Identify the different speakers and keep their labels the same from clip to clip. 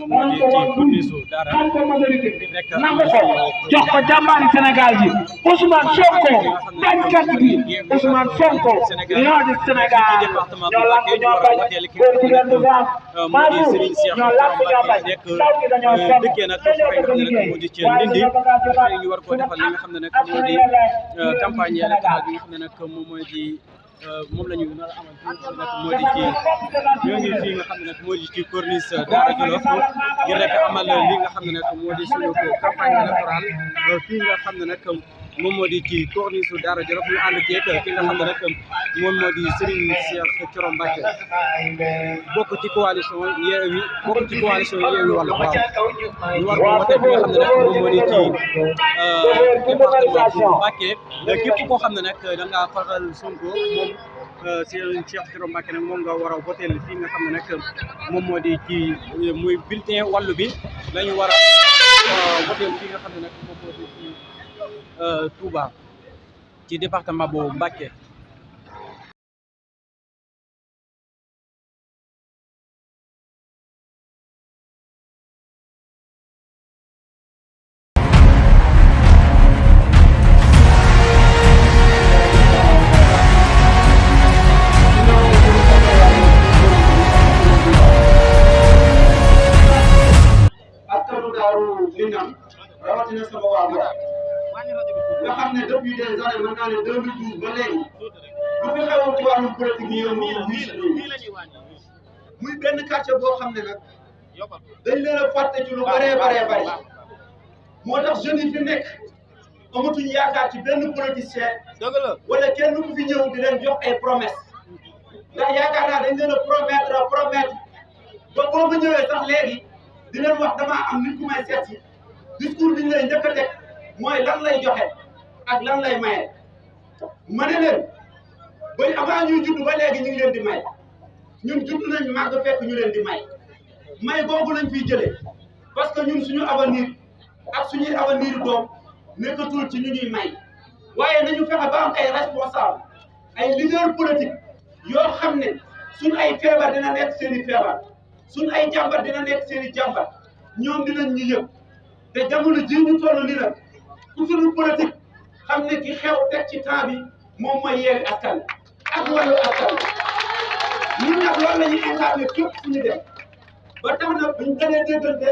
Speaker 1: moom moo di ci corniche Daara rek
Speaker 2: jox ko jàmbaari Sénégal ji Ousmane Sonko bañkat bi Ousmane Sonko ñoo di Sénégal ñoo lànk ñoo bañ góor jigéen du gaam Mamour ñoo lànk ñoo bañ ndaw ñi dañoo sonn
Speaker 1: dëkkee nag foofu nga xam ne nag moo di ci Ndindi ñu war koo defal li nga xam ne nag moo di campagne électorale bi nga xam ne nag moom mooy di moom la ñu nar a amal fi nga xam ne nag moo di ci ñoo ngi fii nga xam ne nag moo di ci corniche Daara Jolof ngir rek amal li nga xam ne nag moo di suñu campagne électorale fii nga xam ne nag moom moo di ci corniche Daara Jolof ñu ànd ceeg ki nga xam ne nag moom moo di Serigne Cheikh Thioro Mbacké bokk ci coalition Yewwi Wallu waaw ñu war ko wote fi nga xam ne nag moom moo di ci département bu Mbacké képp koo xam ne nag da ngaa faral Sonko moom Serigne Cheikh Thioro Mbacké nag moom nga war a voté fii nga xam ne nag moom moo di ci muy bulletin wàllu bi la ñu war a voté fii nga xam ne nag moom moo di ci Touba ci département bu Mbacké.
Speaker 3: rawatina sama waa nga xam ne depuis des années mën naa ne 2012 ba léegi bu fi xewoon ci wàllum politique yi yow muy benn quartier boo xam ne nag dañ leen a fàtte ci lu bëree bëri moo tax jeunes yi fi nekk amatuñ yaakaar ci benn politicien wala kenn ku fi ñëw di leen jox ay promesse ndax yaakaar naa dañ leen a promettre ba boo ko ñëwee sax léegi di leen wax damaa am nit ku may seet si discours bi ñu lay njëkk a teg mooy lan lay joxe ak lan lay maye ma ne leen ba avant ñuy judd ba léegi ñu ngi leen di may ñun judd nañ màgg fekk ñu leen di may googu lañ fiy jëlee parce que ñun suñu avenir ak suñuy avenir doom nekkatul ci ñu ñuy may waaye nañu fexe ba am ay responsable ay leader politique yoo xam ne suñ ay feebar dina nekk seen i feebar suñ ay jàmbat dina nekk seen i jàmbat ñoom dinañ ñu yëg te jamono ji ñu toll nii nag ku suñu politique xam ne ki xew teg ci temps bi moom mooy Yewwi Askan ak Wallu Askan ñun nag loolu la ñuy incarné fépp fu ñu dem ba tax na buñ gënee déggante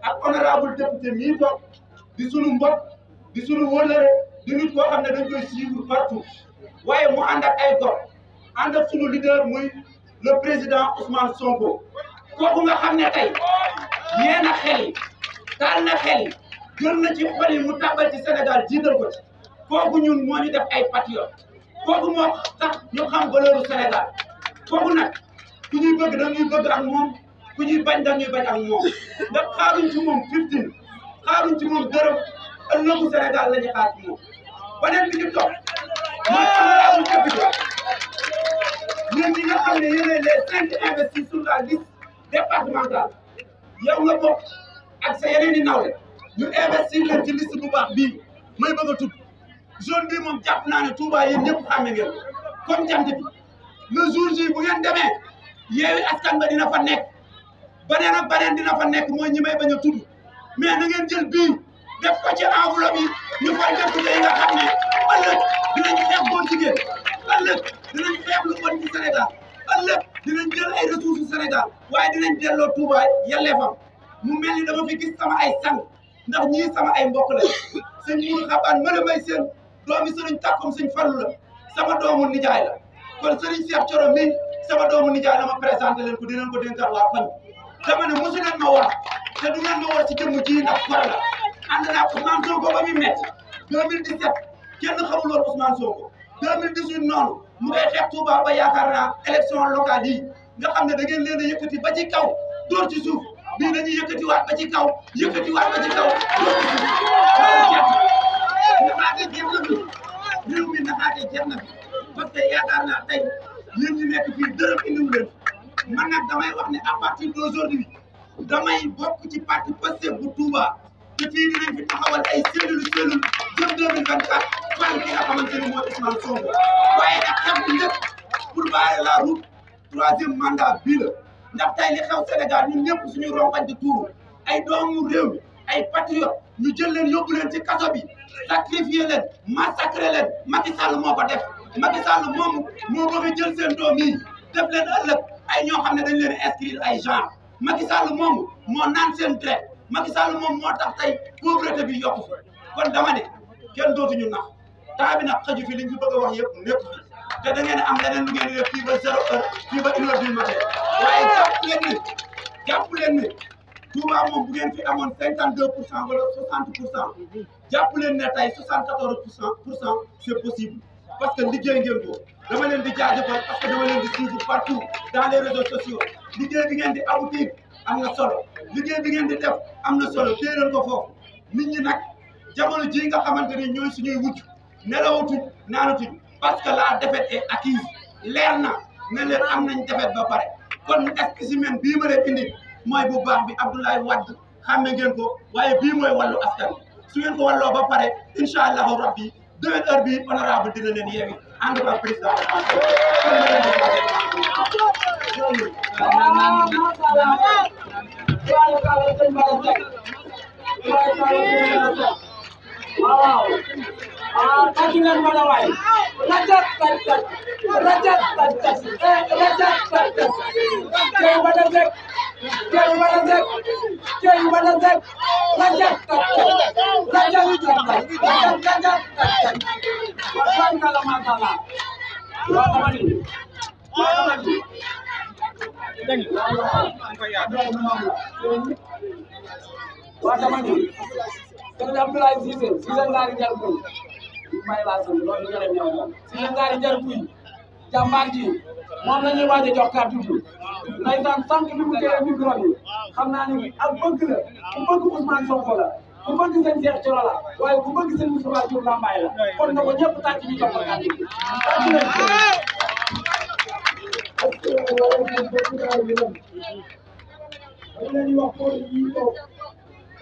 Speaker 3: ak honorable député mii toog di sunu mbokk di sunu wóllëre di nit koo xam ne dañ koy suivre partout waaye mu ànd ak ay gor ànd ak sunu leader muy le président Ousmane Sonko kooku nga xam ne tey yéen a xel yi taal na xel yi gën na ci xol yi mu tàbbal ci Sénégal jiital ko ci kooku ñun moo ñu def ay patriote kooku moo tax ñu xam valeur Sénégal kooku nag ku ñuy bëgg dañuy bëgg ak moom ku ñuy bañ dañuy bañ ak moom ndax xaaruñ ci moom 15 xaaruñ ci moom dërëm ëllëgu Sénégal la ñuy xaar ci moom beneen bi ñu topp mooy honorable député ñun ñi nga xam ne yéenay les 5 investis sur la liste départementale yow nga bokk ak sa yeneen i nawle ñu investir leen ci liste bu baax bii may bëgg a tudd zone bii moom jàpp naa ne Touba yéen ñëpp xàmme ngeen comme jant bi le jour ji bu ngeen demee Yewwi Askan Wi dina fa nekk beneen ak beneen dina fa nekk mooy ñi may bañ a tudd mais na ngeen jël bii def ko ci enveloppe yi ñu fay député yi nga xam ne ëllëg dinañ xeex góor jigéen ëllëg dinañ xeex lu bon ci Sénégal ëllëg dinañ jël ay ressources Sénégal waaye dinañ delloo Touba yelleefam mu mel ni dama fi gis sama ay sang ndax ñii sama ay mbokk la sëñ Mourou Xabaan ma may seen doomi sëriñ Takkum sëñ Fallu la sama doomu nijaay la kon sëriñ Cheikh Thioro mi sama doomu nijaay la ma présenté leen ko dinañ ko dénkal waa koñ dama ne mosu leen ma war te du ngeen ma war ci jëmm ji ndax kor la ànd naa Ousmane Sonko ba muy métti 2017 kenn xamul woon Ousmane Sonko 2018 noonu mu ngay xeex Touba ba yaakaar naa élection locale yi nga xam ne da ngeen leen a yëkkati ba ci kaw dóor ci suuf bii dañuy yëkkatiwaat ba ci kaw yëkkatiwaat ba ci kaw dóor ci suuf naxaate jeex na fi réew mi naxaate jeex na fi parce que yaakaar naa tey yéen ñi nekk fii dërëm indiwu leen man nag damay wax ne à partir d'aujourd'hui damay bokk ci parti Pastef bu Touba te fii dinañ fi taxawal ay cellule jëm 2024 fal ki nga xamante ni mooy Ousmane Sonko waaye nag xam nga lépp pour barrer la route 3e mandat bii la ndax tey li xew Sénégal ñun ñëpp suñu rongañ di tuuru ay doomu réew mi ay patriote ñu jël leen yóbbu leen ci kaso bi sacrifier leen massacrer leen Macky Sall moo ko def Macky Sall moomu moo bëgg a jël seen doom yi def leen ëllëg ay ñoo xam ne dañ leen inscrire ay genre Macky Sall moomu moo naan seen dret Macky Sall moom moo tax tey pauvreté bi yokku kon dama ne kenn dootuñu nax temps bi nag xëju fi liñ fi bëgg a wax yëpp lépp te da ngeen am leneen lu ngeen di def fii ba 0 heure fii ba 1 heure du matin waaye jàpp leen ne Touba moom bu ngeen fi amoon 52% wala 60% jàpp leen ne tey 74% c'est possible parce que liggéey ngeen ko dama leen di jaajëfal parce que dama leen di suivre partout dans les réseaux sociaux liggéey bi ngeen di aboutir am na solo liggéey bi ngeen di def am na solo téeral ko foofu nit ñi nag jamono ji nga xamante ni ñooy suñuy wujj nelawatuñ naanatuñ parce que la défaite est acquise leer na ne leen am nañ défaite ba pare kon spécimen bii ma leen indi mooy bu baax bi Abdoulaye Wade xàmme ngeen ko waaye bii mooy wàllu askan su ngeen ko wàlloo ba pare incha allahu rabbi déwén heure bii honorable dina leen yeewi ànd ak président
Speaker 2: waaw tàcc leen ma la waay rajat tàcc rajat tàcc rajat tàcc cey wala zek cey wala zek cey wala zek rajat tàcc rajat tàcc rajat tàcc waxaan kala masala wa tamani wa tamani Sëñ Abdoulaye Cissé Cissé Ngari Njar Buy may laa sant loolu ñu leen ñëw Cissé Ngari Njar Buy jàmbaar ji moom la ñuy waaj a jox kàddu gi ndeysaan sant bi mu téye micro bi xam naa ni ak bëgg la ku bëgg Ousmane Sonko la ku bëgg sëñ Cheikh Thioro la waaye ku bëgg sëñ Moustapha Diop Lambaye la kon na ko ñëpp tàcc ñu jox ko kàddu gi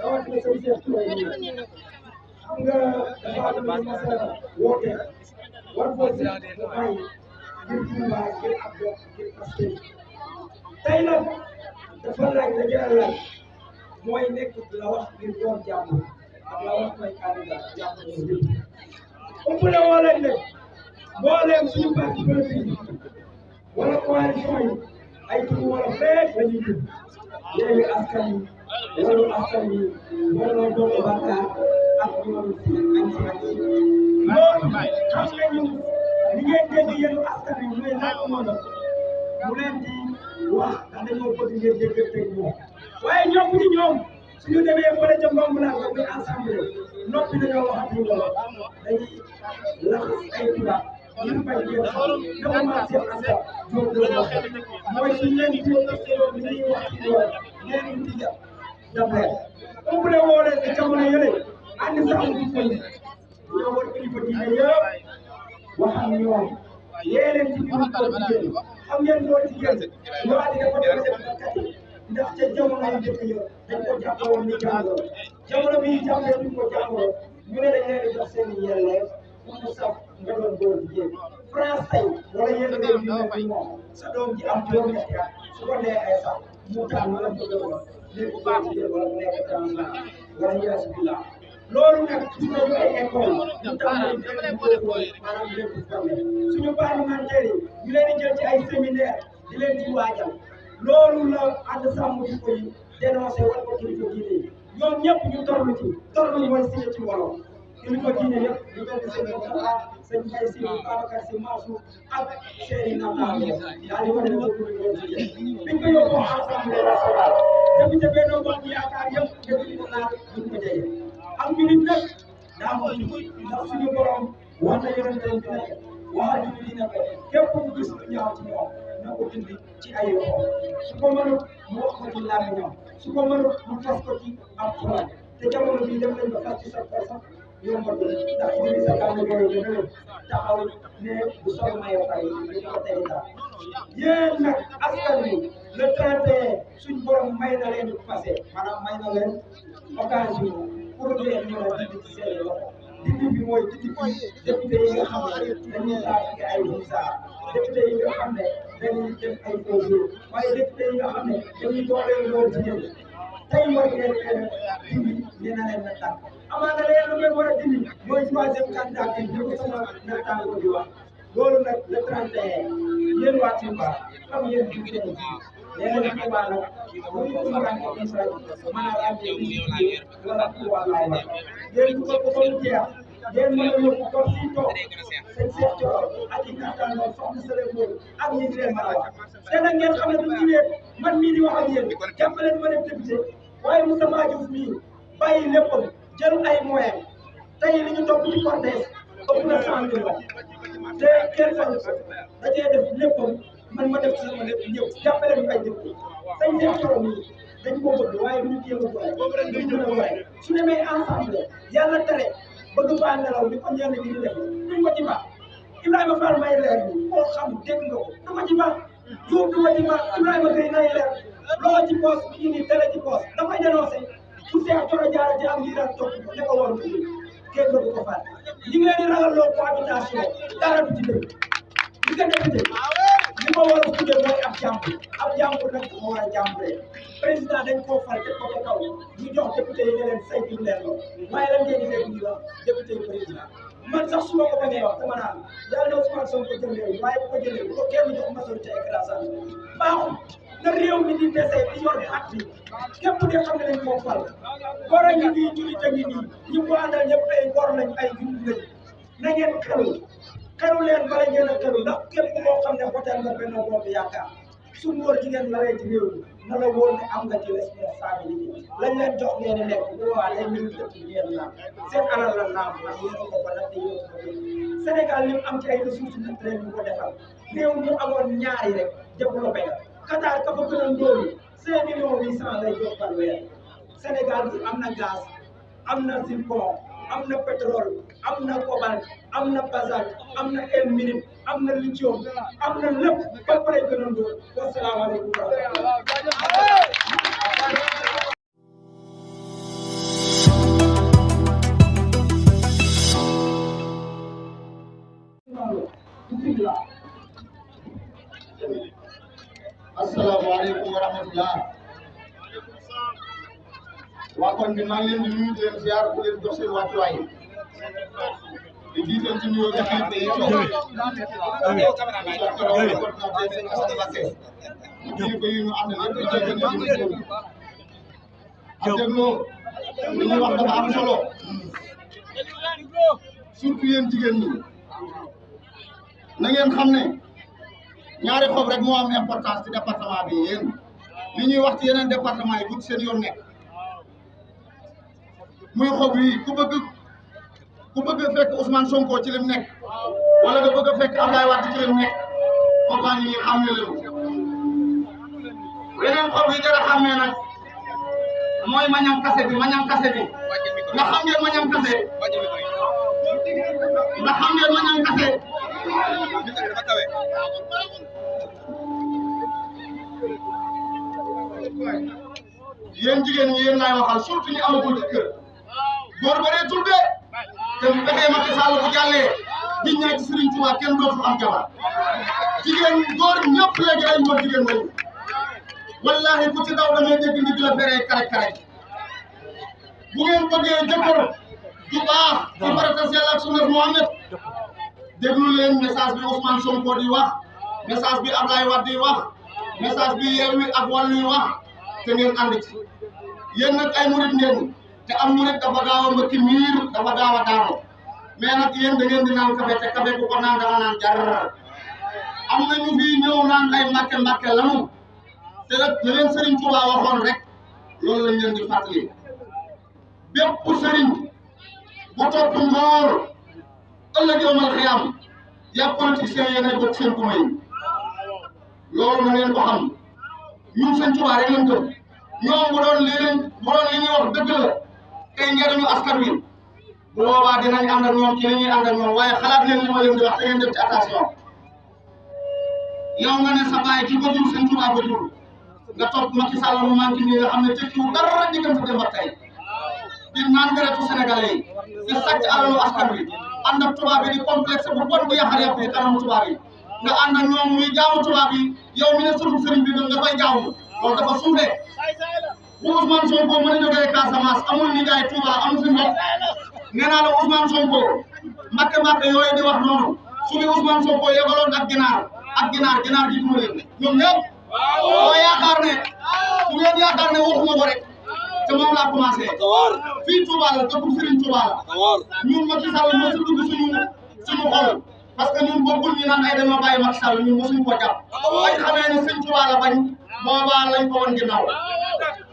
Speaker 4: rawatina sëñ Cheikh Touré xam nga dafa am lu mas a woote war ko si may ngir Touba ngir ab dox ngir Pastef tey nag dafa laaj la jëral laaj mooy nekk la wax ngir doon jàmm ak la wax may candidat jàmm ñu ëpp na woo leen ne mbooleem suñu parti politique wala coalition yi ay tur wala fépp la ñuy jub Yewwi Askan Wi loolu askan wi waraloo doon bàkkaar ak ñoom si ak si loolu xam nañu li ngeen dégg yéen askan wi mooy laaj moom mu leen di wax ndax dañoo bëgg ngeen déggante moom waaye ñoom bu ñu ñoom suñu demee fële ca Mbambilor ba muy ensemble noppi dañoo wax ak ñu lool dañuy laxas ay tubaab ñu bañ ngeen xam dafa maa seen anta ñoom mooy suñu leen di bi ñuy wax ci lool ngeen di jàpp jàppale ëpp na woo leen ci jamono yële ànd sax di koy ñoo war kilifa diine yëpp wax ak ñoom yee leen ci biir góor jigéen xam ngeen góor jigéen ñu àndi dafa def ndax ca jamono yi dëkk ya dañ ko jàppoon ni jàngoro jamono bi jàppee duñ ko jàngoro ñu ne dañ leen di jox seen yelleef pour mu saf nga doon góor jigéen France tey wala yenn réew yu mel ni moom sa doom ji am juróom-ñetti at su ko neexee sax mu tànn la bëgg a léegi góor jigéen wala mu nekk trans wala yaasu billah loolu nag gis nañu ay école ñu tàmbali maanaam di leen di formé suñu parlementaires yi ñu leen di jël ci ay séminaire di leen di waajal loolu la ànd sàmm di koy dénoncé wala ko kilifa diine yi ñoom ñëpp ñu torlu ci torlu mooy signé ci wolof kilifa diine yëpp ñu mel ni sëñ Moustapha sëñ Mbaye Sy Babacar Sy Mansour ak seeni naataango daal di wane ne ko biñ ko yóbbu assemblée nationale député Benno Bokk Yaakaar yëpp député ko laal duñ ko jege am ñu nit nag daa mo ndax suñu borom wax na yonente bi nekk waxal ñu di nekk képp ku gis lu ñaaw ci ñoom na ko dindi ci ay loxo su ko mënut mu wax ko ci làmmiñam su ko mënut mu fas ko ci ab xolam te jamono bii dem nañ ba fas ci sa xol sax yombatul ndax Idrissa Gana Gueye dina taxaw ne bu sol mayo fay ñu ko tey dara yéen nag askan wi le 31 suñ borom may na leen passé maanaam may na leen occasion pour leen mën a dindi ci seen loxo dindi bi mooy dindi fi député yi nga xam ne dañuy laaj ay visa député yi nga xam ne dañuy def ay projet waaye député yi nga xam ne dañuy dooleel loolu jigéen tey war ngeen leen dindi nee na leen na tànk amaana leen lu ngeen war a dindi mooy troisième candidat bi ñu ko sama naataango di wax loolu nag le 31 yéen waa Touba xam ngeen du ngeen ji nee nañu Touba nag bu ñu tumurànke infrastructure maanaam am wala Touba laay wax yéen dugal ko ba mu jeex yéen mën a yóbbu ko fii toog seen secteur ak i naataango soxna Sële Mbow ak ñi leen mën a wax te nag ngeen xam ne du ci wéet man mii di wax ak yéen jàppaleen ma def député waaye Moustapha Diouf mii bàyyi léppam jël ay moyens tey li ñu topp ci cortège ëpp na 100 millions te kenn faru ko da cee def léppam man ma def ci sama lépp ñëw jàppale ñu ay député sañ seen xorom yi dañ ko bëgg waaye duñu jéem a boole duñu mën a boole su demee ensemble yàlla tere bëgg faa nelaw di ko ñenn ñi di def duñ ko ci baax Ibrahima Fall may leer bi koo xam dégg nga ko du ma ci baax Diouf du ma ci baax Ibrahima Gueye nay leer loo ci poos bi indi télé ci poos dafay dénoncé su Cheikh Thioro Diarra di am lii daal topp ne ko waru ko kenn du ko fàtte ñu ngi leen di ragal loo cohabitation dara du ci dëgg li nga député li ma war a tuddee mooy ab jàmbur nag moo war a jàmburee président dañ koo fal te ko ca kaw ñu jox député yi ne leen saytu leen lool waaye lan ngeen di dégg ñu wax député yi président man sax su ma ko bëggee wax dama naan yàlla na Ousmane Sonko jëlee waaye bu ko jëlee bu ko kenn jox majorité écrasante baaxul na réew mi di dese di yor at bi képp de xam ne dañ koo fal góor a ngi nii jullit a ngi nii ñi ko àndal ñëpp ay góor lañ ay jullit lañ na ngeen xelu leen bala ngeen a xelu ndax képp koo xam ne voté nga benn bopp yaakaar su ngóor jigéen lawee ci réew mi na la wóor ne am nga ci responsabilité lañ leen jox ngeen di lekk bu boobaa day mel ni dëkk ngeen naan seen alal la naam ndax yéen a ko fa nag te yéen a ko Sénégal li mu am ci ay ressources naturelles ñu ko defal réew mu amoon ñaari rek développé nga Qatar ka fa gën a ndóolu 5 millions 800 lay jox par weer Sénégal bi am na gaz am na zircon am na pétrole am na cobalt am na basalte am na ilménite am na lithium am na lépp ba pare gën a ndóol wasalaamaaleykum wa rahmatulah.
Speaker 5: asalaamaaleykum wa rahmatulah. waa kon bi maa ngi leen di nuyu di leen ziar bu leen jox seen wàccuwaay di jiital ci nuyoo bi kilifa yi toog kilifa yi ñu ànd lépp di jégal ñu ngi ak dégloo li ñuy wax dafa am solo surtout yéen jigéen ñi na ngeen xam ne ñaari xob rek moo am importance ci département bi yéen li ñuy wax ci yeneen département yi bu seen yoon nekk muy xob yi ku bëgg fekk Ousmane Sonko ci lim nekk wala nga bëgg fekk Abdoulaye Wade ci lim nekk xob baa ngi nii xam ne leen yeneen xob yi jar a xàmmee nag mooy mañam kase bi nga xam ngeen mañam kase yéen jigéen ñi yéen laay waxal surtout ñu amagul ci kër góor bareetul de te bu fekkee Macky Sall bu jàllee di ñaan ci Serigne Touba kenn dootu am jabar jigéen góor ñëpp léegi ay góor jigéen lañu wallahi ku ci daw da ngay dégg nit la feree karaj bu ngeen bëggee jëkkër ju baax ci farata Yàlla ak sunna Muhammad déglu leen message bi Ousmane Sonko di wax message bi Abdoulaye Wade di wax message bi Yewwi ak Wallu yi wax te ngeen ànd ci yéen nag ay murit ngeen te am murit dafa gaaw a mbëkki miir dafa gaaw a daanu mais nag yéen da ngeen di naan café te café bu ko naan dama naan jar am na ñu fii ñëw naan ay mbàkke lanu te nag da leen Serigne Touba waxoon rek loolu lañ leen di fàttali bépp Serigne bu topp ngóor ëllëg yawmal xiyaam ya politiciens yi ne bokk seen kuma yi loolu na ngeen ko xam ñun Serigne Touba rek lañ gëm ñoom bu doon li ñuy wax dëgg la tey njëriñu askan wi bu boobaa dinañ ànd ak ñoom ci li ñuy ànd ak ñoom waaye xalaat leen li ma leen di wax da ngeen def ci attention yow nga ne sa baay ci ko jur Serigne Touba ko jur nga topp Macky Sall mu manqué nii nga xam ne tekkiwul dara diggante dem ak tey di naan deretu Sénégalais yi di sàcc alalu askan wi ànd ak tubaab yi di complexe bu bon bu yaxaree fii kanamu tubaab yi nga ànd ak ñoom muy jaamu tubaab yi yow mi ne surtout sëriñ bi nga koy jaamu loolu dafa suufee bu Ousmane Sonko mën a jógee Casamance amul nijaay Touba amu fi mbokk nee naa la Ousmane Sonko mbàkke yooyu di wax noonu su fi Ousmane Sonko yegaloon ak ginaar gi duma leen ñoom ñëpp boo yaakaar ne su ngeen yaakaar ne waxuma ko rek te moom laa commencé fii Touba la dëkk Serigne Touba la ñun Macky Sall moo si dugg suñu xol parce que ñun bokkul ñu naan ay dama bàyyi Macky Sall ñun mosuñu ko jàpp bañ xamee ne Serigne Touba la bañ boobaa lañ ko woon ginnaaw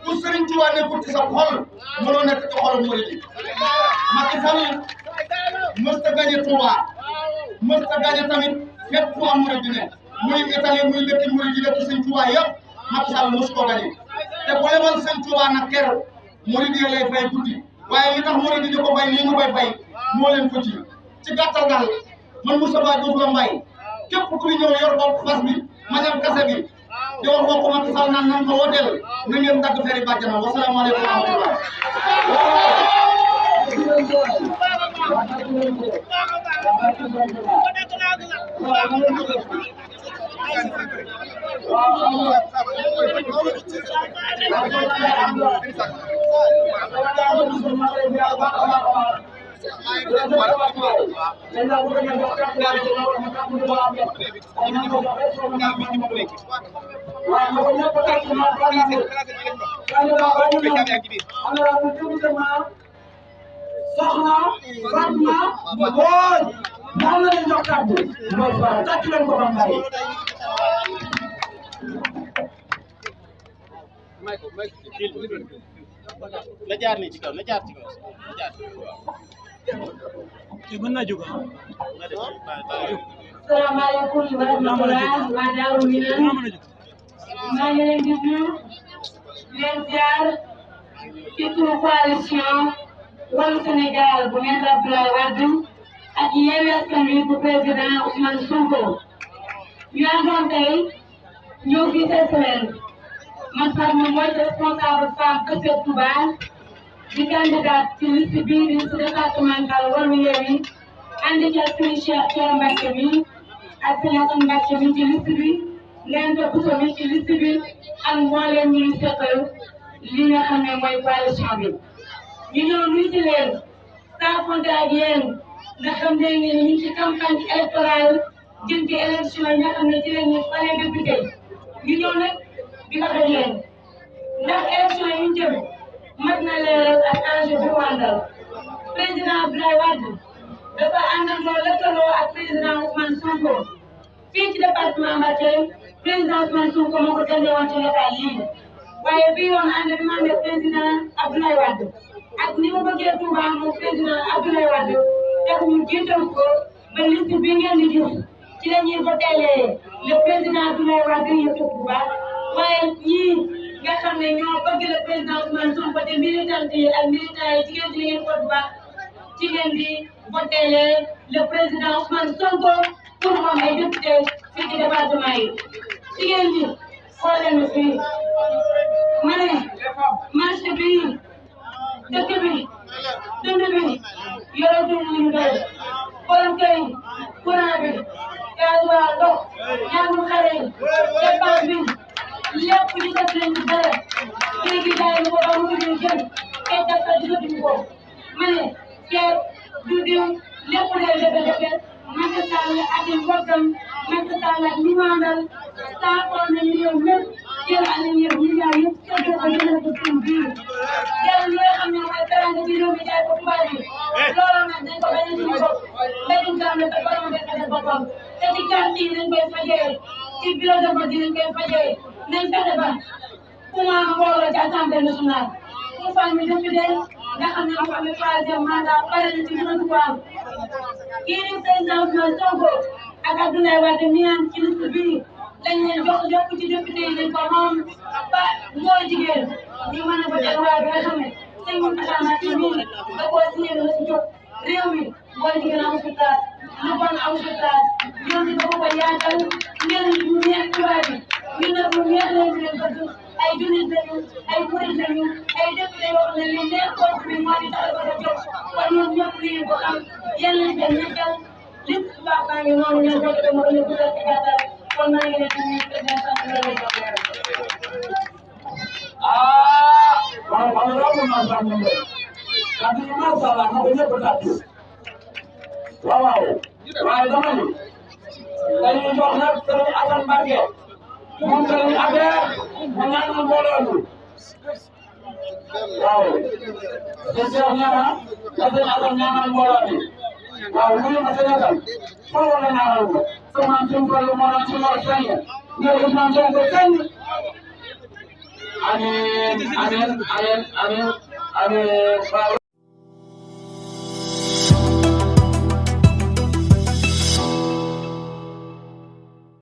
Speaker 5: pour Serigne Touba nekkul ci sa xol mënoo nekk ci xolu murid yi Macky Sall mës ta gañe Touba mës ta gañe tamit fépp fu am murid ne muy Italie muy dëkk murid yi dëkk Serigne Touba yëpp Macky Sall mës ko gañe te bu lebal Serigne Touba nag ker murid yi lay fay guddi waaye li tax murid yi di ko fay nii ñu koy fay moo leen ko ci gàttal daal man Moustapha Diouf la Mbaye képp ku ñëw yor bopp fas bi ma ñam kase bi di wax ko Macky Sall naan nan ko woteel na ngeen dagg feri bàjjana wasalaamaaleykum wa rahmatullah
Speaker 6: na jaar ni ci kaw na jaar ci kaw
Speaker 1: mën naa jóg
Speaker 7: salaamaaleykum wa rahmatulah waa Daaru Minam maa ngi leen di nuyu leen ziar ci turu coalition Wallu Sénégal bu Maître Abdoulaye Wade ak Yewwi Askan Wi bu président Ousmane Sonko ñu àndoon tey ñëw fii Seselen man sax moom mooy responsable femme Kër Touba di candidate ci liste bii di liste départementale Wallu Yewwi ànd ci ak Serigne Cheikh Thioro Mbacké mi ak Serigne Assane Mbacké mi ci liste bi Ndeye Bousso mi ci liste bi ak mbooleem ñu seqal li nga xam ne mooy coalition bi ñu ñëw nuyu si leen saafonte ak yéen nga xam ne ngeen ñu ci campagne électorale jëm ci élection yi nga xam ne ci la ñuy fale député ñu ñëw nag di wax ak yéen ndax élection yi ñu jëm mat na leeral ak enjeu bi wàndal président Abdoulaye Wade dafa àndandoo lëkkaloo ak président Ousmane Sonko fii ci département Mbacké président Ousmane Sonko moo ko tëndee woon ci local yi waaye bii yoon ànd bi ma ànd ak président Abdoulaye Wade ak ni mu bëggee Touba moom président Abdoulaye Wade tax ñu jiital ko ba liste bi ngeen di gis ci la ñuy votelee le président Abdoulaye Wade yëpp Touba waaye ñii nga xam ne ñoo bëgg le président Ousmane Sonko te militant yi ak militants yi ci ngeen di ngeen vote ba ci ngeen di votelee le président Ousmane Sonko pour moom ay député fii ci département yi ci ngeen di xoolee na fii ma ne marché bi dëkk bi dund bi yoratuñ lu ñu doy borom kër yi courant bi gasoil ndox ñaanum xale yi dépense bi lépp ñu def leen ci dara léegi daay lu ko ba mu ñu jëm kay dafa gisatuñ ko ma ne ceeb du diw lépp day jafe-jafe Macky Sall ak i mbokkam Macky Sall ak ñi mu àndal saafoon nañu yow lépp jël alal yëpp milliards yëpp séddoo ko yëngal ko suñu biir jël li nga xam ne mooy teranga ci réew mi jaay ko tubaab yi loolu nag dañ ko bañ a suñu bopp mbéyum gàmm te borom def def boppam te ci carte yi dañ koy fajee ci bureau de vote yi dañ koy fajee nañ fexe ba ku ma mbooloo ci assemblée nationale pour fal mi député nga xam ne moo xam ne troisième mandat pare na ci mënatu ko am kii di président Ousmane Sonko ak Abdoulaye Wade mi naan ci liste bii dañ leen jox ci député yi dañ ko moom ba ngóor jigéen ñu mën a voté loi bi nga xam ne sëñ Mountakha Mbacké mii da koo signé la si jóg réew mi ngóor jigéen amu fi place lu bon amu fi place ñoom di ko ko yaatal ngeen ñu neex tubaab bi ñu ne bu neex leen di leen bëgg ay jullit lañu ay murid lañu ay député yoo xam ne li neex kooku bi moo di tax a jóg kon ñoom ñëpp li ngeen ko xam yéen lañ seen nekkal liste bu baax baa ngi noonu ngeen ko defee mooy ñu guddal ci gàttal kon maa ngi leen di nuyu di leen sant di leen gërëm.
Speaker 2: waaw waaw loolu maa ngi sant ñoom kàddu yi macha allah ma ko ñëpp tàccu waaw waaw waaye dama ni dañuy jox nag Serigne Assane Mbacké moom Serigne Ader mu ñaanal mbooloo mi waaw sëñ Cheikh ñaana Serigne Assane ñaanal mbooloo mi waaw wuyu ma Serigne Assane foo wala ñaanal ko sama suñu fallu moo doon suñu war sëñ ñëw Ousmane Sonko sëñ amiin amiin amiin amiin amiin